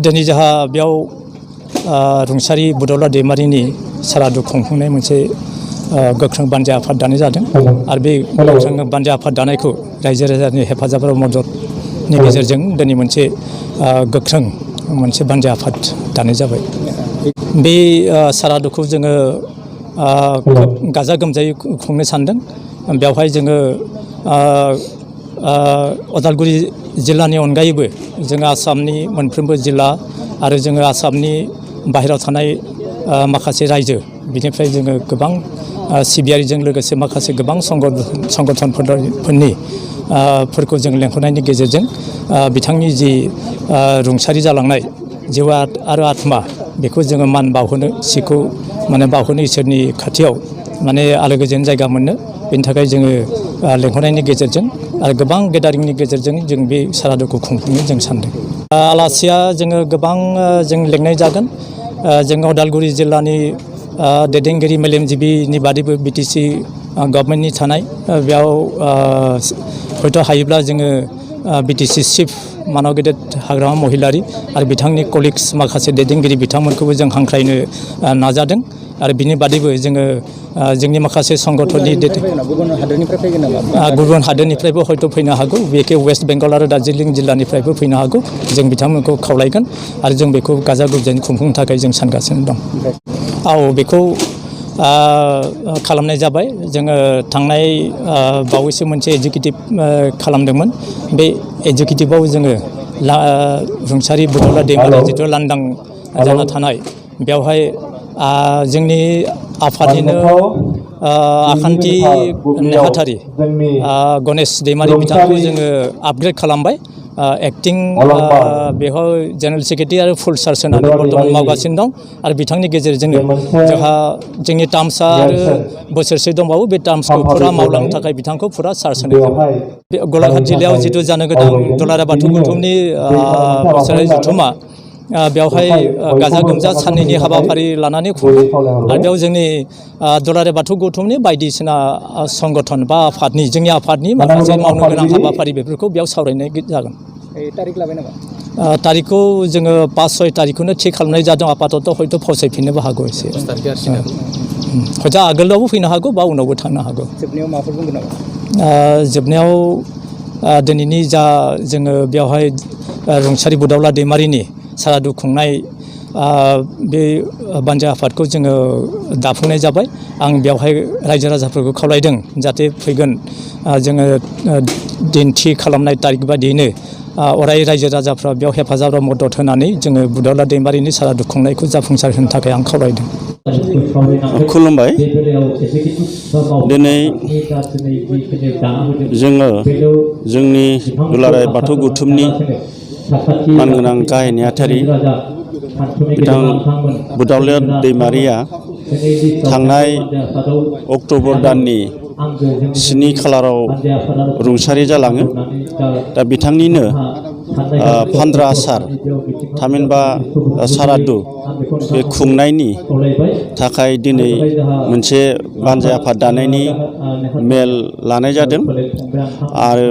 दिनै जोंहा बेयाव रुंसारि बुदावला दैमारिनि सारादु खुंफुंनाय मोनसे गोख्रों बानजाय आफाद दानाय जादों आरो बे गोख्रों बानजाय आफाद दानायखौ रायजो राजानि हेफाजाब आरो मददनि गेजेरजों दिनै मोनसे गोख्रों मोनसे बानजाय आफाद दानाय जाबाय। बे सारादुखौ जोङो गाजा गोमजायै खुंनो सानदों। बेवहाय जोङो उदालगुरि जिल्लानि अनगायैबो जोङो आसामनि मोनफ्रोमबो जिल्ला आरो जोङो आसामनि बाहेरायाव थानाय माखासे रायजो बिनिफ्राय जोङो गोबां सिबियारिजों लोगोसे माखासे गोबां संगठनफोरनि फोरखौ जों लेंहरनायनि गेजेरजों बिथांनि जि रुंसारि जालांनाय जिउ आरो आत्मा बेखौ जोङो मान बावहोनो सिखौ माने बावहोनो इसोरनि खाथियाव माने आलो गोजोन जायगा मोननो बेनि थाखाय जोङो लेंहरनायनि गेजेरजों आरो गोबां गेदारिंनि गेजेरजों जों बे सारादुखौ खुंफुंनो जों सानदों। आलासिया जोङो गोबां जों लेंनाय जागोन। जोङो उदालगुरि जिल्लानि दैदेनगिरि मेलेमजिबिनि बादैबो बिटिसि गभर्नमेन्टनि थानाय बेयाव हयथ' हायोब्ला जोङो बिटिसि चिफ मानाव गेदेर हाग्रामा महिलारि आरो बिथांनि कलिग्स माखासे दैदेनगिरि बिथांमोनखौबो जों हांख्रायनो नाजादों आरो बिनि बादैबो जोङो जोंनि माखासे संगठननि गुबुन हादोरनिफ्रायबो हयथ' फैनो हागौ। बेखे वेस्ट बेंगल आरो दार्जिलिं जिल्लानिफ्रायबो फैनो हागौ। जों बिथांमोनखौ खावलायगोन आरो जों बेखौ गाजा गोमजायै खुंफुंनो थाखाय जों सानगासिनो दं। औ बेखौ खालामनाय जाबाय। जोङो थांनाय बावैसो मोनसे एजुकेटिभ खालामदोंमोन। बे एजुकेटिभआव जोङो रुंसारि बुदावला दैमारिया जिथु लांदां जाना थानाय बेवहाय जोंनि आफादनिनो आखान्थि नेहाथारि गणेश दैमारि बिथांखौ जोङो आपग्रेड खालामबाय। एक्टिं बेहाय जेनेरेल सेक्रेटारि आरो फुल सार्ज होनानै बर्थमान मावगासिनो दं आरो बिथांनि गेजेरजोंनो जोंहा जोंनि टार्मसआ आरो बोसोरसे दंबावो। बे टार्मसखौ फुरा मावलांनो थाखाय बिथांखौ फुरा सार्ज होनाय जाबाय। बे गलाघाट जिल्लायाव जिथु जानो गोनां दुलाराय बाथौ गौथुमनि बोसोरारि जथुमा बेवहाय गाजा गोमजा साननैनि हाबाफारि लानानै खुंगोन आरो बेयाव जोंनि दुलाराय बाथौ गौथुमनि बायदिसिना संगठन बा आफादनि जोंनि आफादनि माखासे मावनो गोनां हाबाफारि बेफोरखौ बेयाव सावरायनाय जागोन। तारिख लाबाय नामा? तारिखखौ जोङो 5-6 तारिखखौनो थि खालामनाय जादों। आपातत हयथ' फावसायफिननोबो हागौ एसे। हयथ' आगोलावबो फैनो हागौ बा उनावबो थांनो हागौ। जोबनायाव माबाफोर बुंगोन नामा? जोबनायाव दिनैनि जा जोङो बेवहाय रुंसारि बुदावला दैमारिनि सारादु खुंनाय बे बानजाय आफादखौ जोङो दाफुंनाय जाबाय। आं बेवहाय रायजो राजाफोरखौ खावलायदों जाहाथे फैगोन जोङो दिन्थि खालामनाय तारिख बादियैनो अराय रायजो राजाफ्रा बेयाव हेफाजाब मदद होनानै जोङो बुदावला दैमारिनि सारादु खुंनायखौ जाफुंसार होनो थाखाय आं खावलायदों। खुलुमबाय। दिनै जोङो जोंनि दुलाराय बाथौ गौथुमनि मानगोनां गाहाय नेहाथारि बिथां बुदावला दैमारिया थांनाय अक्ट'बर दाननि 7 खालाराव रुंसारि जालाङो। दा बिथांनिनो 15 आसार थामहिनबा सारादु बे खुंनायनि थाखाय दिनै मोनसे बानजाय आफाद दानायनि मेल लानाय जादों आरो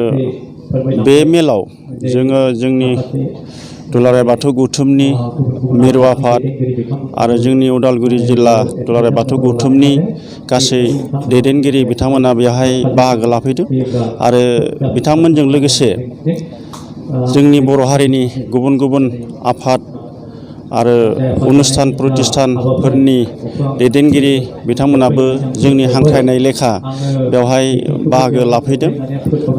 बे मेलाव जोङो जोंनि दुलाराय बाथौ गौथुमनि मिरु आफाद आरो जोंनि उदालगुरि जिल्ला दुलाराय बाथौ गौथुमनि गासै दैदेनगिरि बिथांमोना बेवहाय बाहागो लाफैदों आरो बिथांमोनजों लोगोसे जोंनि बर' हारिनि गुबुन गुबुन आफाद आरो अनुस्थान प्रतिष्ठानफोरनि दैदेनगिरि बिथांमोनाबो जोंनि हांख्रायनाय लेखा बेवहाय बाहागो लाफैदों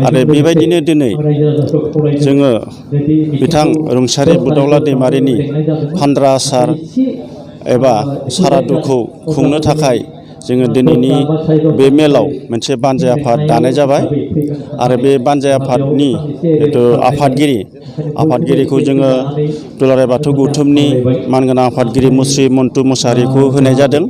आरो बेबायदिनो दिनै जोङो बिथां रुंसारि बुदावला दैमारिनि 15 आसार एबा सारादुखौ खुंनो थाखाय जोङो दिनैनि बे मेलाव मोनसे बानजाय आफाद दानाय जाबाय आरो बे बानजाय आफादनि जिथु आफादगिरिखौ जोङो दुलाराय बाथौ गौथुमनि मानगोनां आफादगिरि मुस्रि मन्टु मुसाहारिखौ होनाय जादों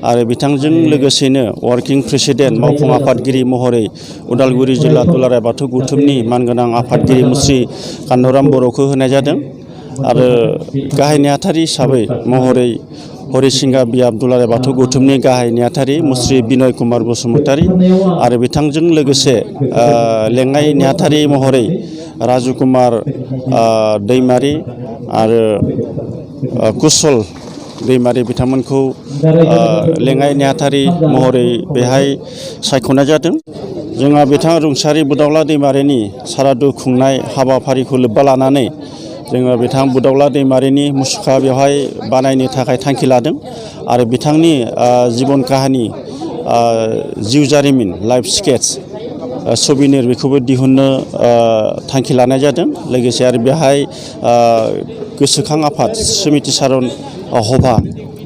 आरो बिथांजों लोगोसेनो वार्किं प्रेसिडेन्ट मावफुं आफादगिरि महरै उदालगुरि जिल्ला दुलाराय बाथौ गौथुमनि मानगोनां आफादगिरि मुस्रि कानुराम बर'खौ होनाय जादों आरो गाहाय नेहाथारि हिसाबै महरै हरिसिंगा बियाब दुलाराय बाथौ गौथुमनि गाहाय नेहाथारि मुस्रि बिनय कुमार बसुमतारी आरो बिथांजों लोगोसे लेङाइ नेहाथारि महरै राजु कुमार दैमारि आरो कुशल दैमारि बिथांमोनखौ लेङाइ नेहाथारि महरै बेहाय सायख'नाय जादों। जोंहा बिथां रुंसारि बुदावला दैमारिनि सारादु खुंनाय हाबाफारिखौ लोब्बा लानानै जोङो बिथां बुदावला दैमारिनि मुसुखा बेवहाय बानायनो थाखाय थांखि लादों आरो बिथांनि जिबन काहानि जिउ जारिमिन लाइफ स्केट्स सबिनेर बेखौबो दिहुननो थांखि लानाय जादों। लोगोसे आरो बेहाय गोसोखां आफाद समिति सारन हभा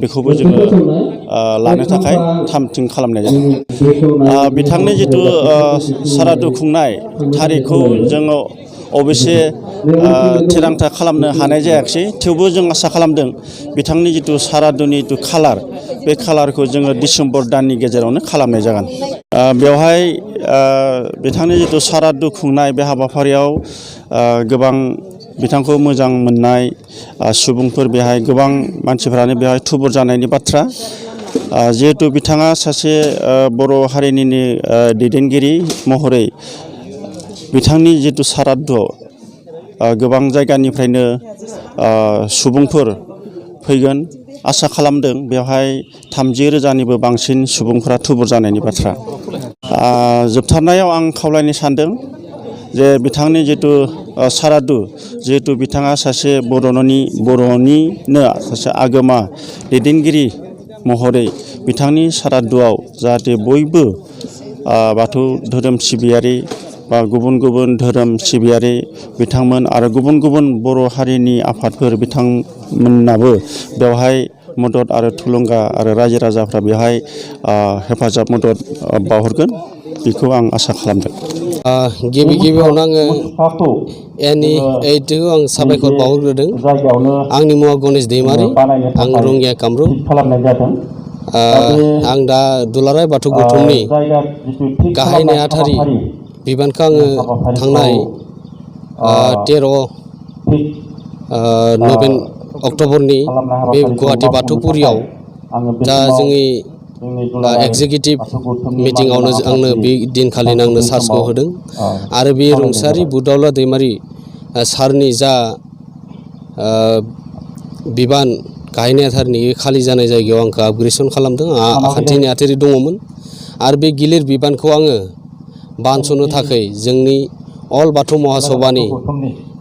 बेखौबो जोङो लानो थाखाय थामथिम खालामनाय जादों। बिथांनि जिथु सारादु खुंनाय थारिखखौ जोङो अबयसे थिरांथा खालामनो हानाय जायाखिसै, थेवबो जों आसा खालामदों बिथांनि जिथु सारादुनि जिथु खालार बे खालारखौ जोङो डिसेम्बर दाननि गेजेरावनो खालामनाय जागोन। बेवहाय बिथांनि जिथु सारादु खुंनाय बे हाबाफारियाव गोबां बिथांखौ मोजां मोननाय सुबुंफोर बेहाय गोबां मानसिफ्रानो बेहाय थुबुर जानायनि बाथ्रा। जिहेतु बिथाङा सासे बर' हारिनिनो दैदेनगिरि महरै बिथांनि जिथु सारादुआव गोबां जायगानिफ्रायनो सुबुंफोर फैगोन आसा खालामदों। बेवहाय 30,000निबो बांसिन सुबुंफोरा थुबुर जानायनि बाथ्रा। जोबथारनायाव आं खावलायनो सानदों जे बिथांनि जिथु सारादु, जिहेतु बिथाङा सासे बर'निनो सासे आगोमा दैदेनगिरि महरै बिथांनि सारादुआव जाहाथे बयबो बाथौ धोरोम सिबियारि बा गुबुन गुबुन धोरोम सिबियारि बिथांमोन आरो गुबुन गुबुन बर' हारिनि आफादफोर बिथांमोनाबो बेवहाय मदद आरो थुलुंगा आरो रायजो राजाफ्रा बेवहाय हेफाजाब मदद बावहरगोन बेखौ आं आसा खालामदों। गिबियावनो आङो NE8 आं साबायखर बावहरग्रोदों। आंनि मुङा गणेश दैमारि, आं रङिया कामरुप। आं दा दुलाराय बाथौ गौथुमनि गाहाय नेहाथारि बिबानखौ आङो थांनाय 13 अक्ट'बरनि बे गुवाहाटि बाथौपुरियाव जा जोंनि एक्जिकिउटिभ मिटिङावनो आंनो बे दिनखालिनो आंनो चार्जखौ होदों आरो बे रुंसारि बुदावला दैमारि सारनि जा बिबान गाहाय नेहाथारिनि खालि जानाय जायगायाव आंखौ आपग्रेसन खालामदों। आखान्थि नेहाथारि दङमोन आरो बे गिलिर बिबानखौ आङो बानस'नो थाखाय जोंनि अल बाथौ महासभानि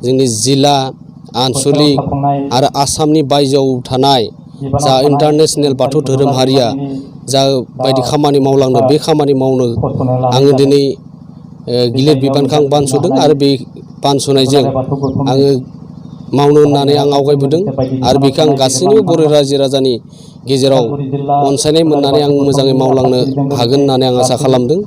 जोंनि जिल्ला आनसलिक आरो आसामनि बायजोआव थानाय जा इन्टारनेसनेल बाथौ धोरोमारिया जा बायदि खामानि मावलांनो बे खामानि मावनो आङो दिनै गिलिर बिबानखौ आं बानस'दों आरो बे बानस'नायजों आङो मावनो होननानै आं आवगायबोदों आरो बेखौ आं गासैनिबो बर' रायजो राजानि गेजेराव अनसायनाय मोननानै आं मोजाङै मावलांनो हागोन होननानै आं आसा खालामदों।